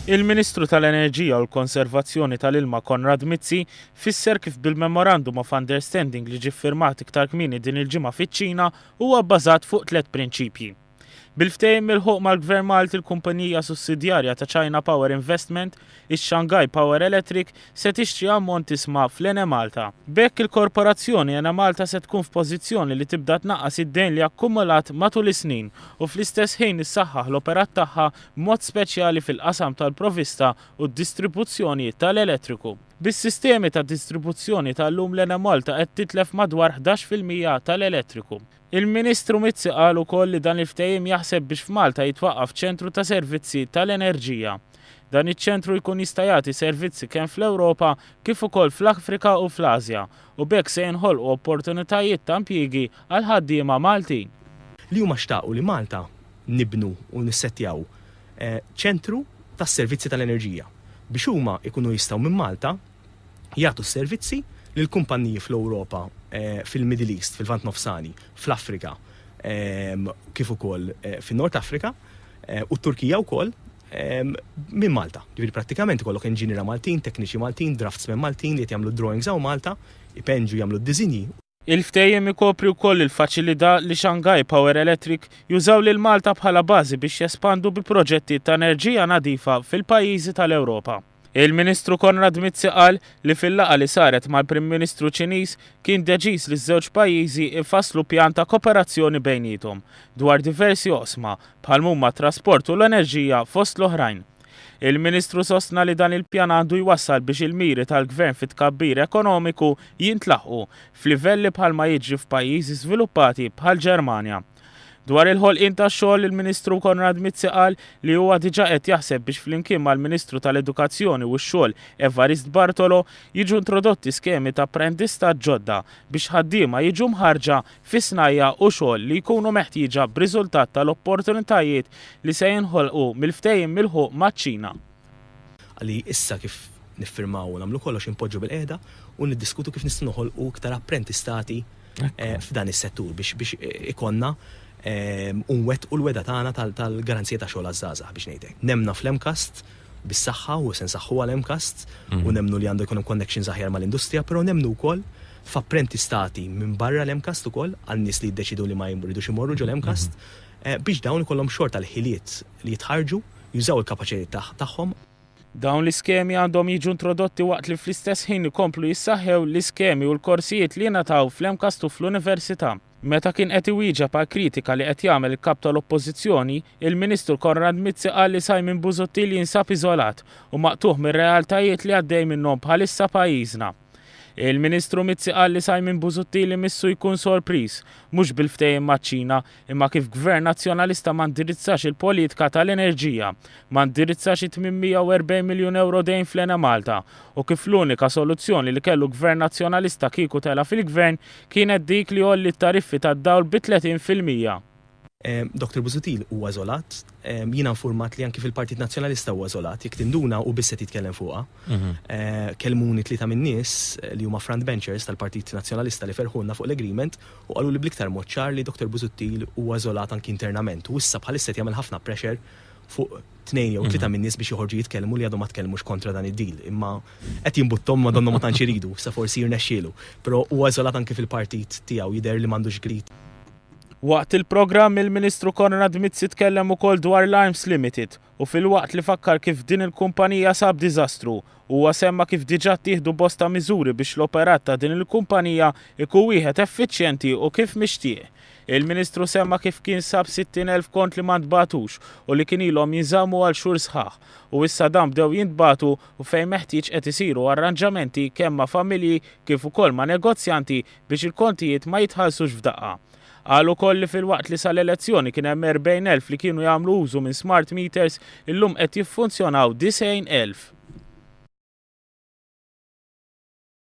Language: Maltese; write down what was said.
Il-Ministru tal-Enerġija u l-Konservazzjoni tal-Ilma Konrad Mizzi fisser kif bil-Memorandum of Understanding li ġie ffirmat iktar kmieni din il-ġimgħa fiċ-Ċina huwa bbażat fuq tlett prinċipji. Bil-ftehim milħuq mal-Gvern Malti l-kumpanija sussidjarja ta' China Power Investment, ix-Shanghai Power Electric, se tixtri ammont ishma fl-Enemalta. B'hekk il-korporazzjoni Enemalta se tkun f'pożizzjoni li tibda tnaqqas id-dejn li akkumulat matul is-snin u fl-istess ħin issaħħaħ l-operat tagħha b'mod speċjali fil-qasam tal-provvista u d-distribuzzjoni tal-elettriku. Bis-sistemi ta' distribuzzjoni tal-lum l-Enemalta qed titlef madwar 11% tal-elettriku. Il-Ministru Mizzi qal ukoll li dan il-ftehim jaħseb biex f'Malta jitwaqqaf ċentru ta' servizzi tal-enerġija. Dan iċ-ċentru jkun jista' jagħti servizzi kemm fl-Ewropa kif ukoll fl-Afrika u fl-Asja u b'hekk se jinħolqu opportunitajiet ta' impjiegi għall-ħaddiema Maltin. Li huma xtaqu li Malta nibnu u nissettjaw ċentru tas-servizzi tal-enerġija biex huma jkunu jistgħu minn Malta jagħtu s-servizzi lil kumpanniji fl-Ewropa, fil-Middle East, fil-Lvant Nofsani, fl-Afrika, kif ukoll fin-Nord Afrika u t-Turkija wkoll minn Malta. Ġifieri prattikament ikollok inġiniera Maltin, tekniċi Maltin, draftsmen Maltin li qed jagħmlu d-drawings hawn Malta, ipenġu jagħmlu d-disinji. Il-ftehim ikopri wkoll il-faċilità li Shanghai Power Electric jużaw lil Malta bħala bażi biex jespandu bi proġetti ta' enerġija nadifa fil-pajjiżi tal-Ewropa. Il-Ministru Konrad Mizzi qal li fil-laqgħa li saret mal-Prim Ministru Ċiniż kien deċiż li ż-żewġ pajjiżi jfasslu pjan ta' koperazzjoni bejniethom dwar diversi oqsma bħal m'huma t-trasport u l-enerġija fost l-oħrajn. Il-Ministru sostna li dan il-pjan għandu jwassal biex il-miri tal-Gvern fit-tkabbir ekonomiku jintlaħqu f'livelli bħalma jiġri f'pajjiżi żviluppati bħall-Ġermanja. Dwar il-ħolqien tax-xogħol, il-Ministru Konrad Mizzi qal li huwa diġà qed jaħseb biex flimkien mal-Ministru tal-Edukazzjoni u x-Xogħol Evarist Bartolo jiġu introdotti skemi ta' apprendistat ġodda biex ħaddiema jiġu mħarrġa fi snajja' u xogħol li jkunu meħtieġa b'riżultat tal-opportunitajiet li se jinħolqu mill-ftehim milħuq maċ-Ċina. Li issa kif niffirmaw u nagħmlu kollox inpoġġu bilqiegħda u niddiskutu kif nistgħu noħolqu iktar apprentistati f'dan is-settur biex biex ikollna u nwettqu l-wegħda tagħna tal-garanzija ta' xogħol għaż-żgħażagħ biex ngħid hekk. Nemmna fl-MCAST bis-saħħa u se nsaħħuha l-MCAST u nemmnu li għandu jkun hemm connections aħjar mal-industrija, però nemmnu wkoll f'apprentistati minn barra l-MCAST ukoll għal nies li jiddeċidu li ma jridux imorru ġo l-MCAST biex dawn ikollhom xorta l-ħiliet li jitħarrġu, jużaw il-kapaċitajiet tagħhom. Dawn l-iskemi għandhom jiġu introdotti waqt li fl-istess ħin ikomplu jissaħħew l-iskemi u l-korsijiet li jingħataw fl-MCAST u fl-Università. Meta kien qed iwieġeb għal kritika li qed jagħmel il-Kap tal-Oppożizzjoni, il-Ministru Konrad Mizzi qal li Simon Busuttil jinsab iżolat u maqtugħ mir-realtajiet li għaddej minnhom bħalissa pajjiżna. Il-Ministru Mizzi qal li Simon Busuttil imissu jkun sorpriż, mhux bil-ftehim maċ-Ċina, imma kif Gvern Nazzjonalista ma ndirizzax il-politika tal-enerġija, ma ndirizzax it-840 miljun ewro dejn fl-Enemalta u kif l-unika soluzzjoni li kellu Gvern Nazzjonalista kieku tela' fil-Gvern kienet dik li jgħolli t-tariffi tad-dawl bi 30%. Doctor Busuttil huwa iżolat. Jiena infurmat li anki fil-Partit Nazzjonalista huwa iżolat. Jekk tinduna hu biss qed jitkellem fuqha. Kellmuni tlieta min-nies li huma front benchers tal-Partit Nazzjonalista li ferħulna fuq l-agreement u qaluli bl-iktar mod ċar li Doctor Busuttil huwa iżolat anki internament u issa bħalissa qed jagħmel ħafna pressure fuq tnejn jew tlieta min-nies biex joħorġu jitkellmu li għadhom ma tkellmux kontra dan id-deal. Imma qed jimbutthom ma donnhom ma tantx iridu, sa forsi jirnexxielu. Però huwa iżolat anki fil-partit tiegħu jidher li m'għandux grid. Waqt il-programm il-Ministru Konrad Mizzi tkellem ukoll dwar l-Arms Limited u filwaqt li fakkar kif din il-kumpanija sab diżastru, huwa semma kif diġà ttieħdu bosta miżuri biex l-operat ta' din il-kumpanija jkun wieħed effiċjenti u kif mixtieq. Il-Ministru semma kif kien sab 60,000 kont li ma ntbagħtux u li kien ilhom jinżammu għal xhur sħaħ u issa dawn bdew jintbagħtu u fejn meħtieġ qed isiru arranġamenti kemm ma' familji kif ukoll ma' negozjanti biex il-kontijiet ma jitħallsux f'daqqa. Qal ukoll li filwaqt li sal-elezzjoni kien hemm 40,000 li kienu jagħmlu użu minn smart meters, illum qed jiffunzjonaw 90,000.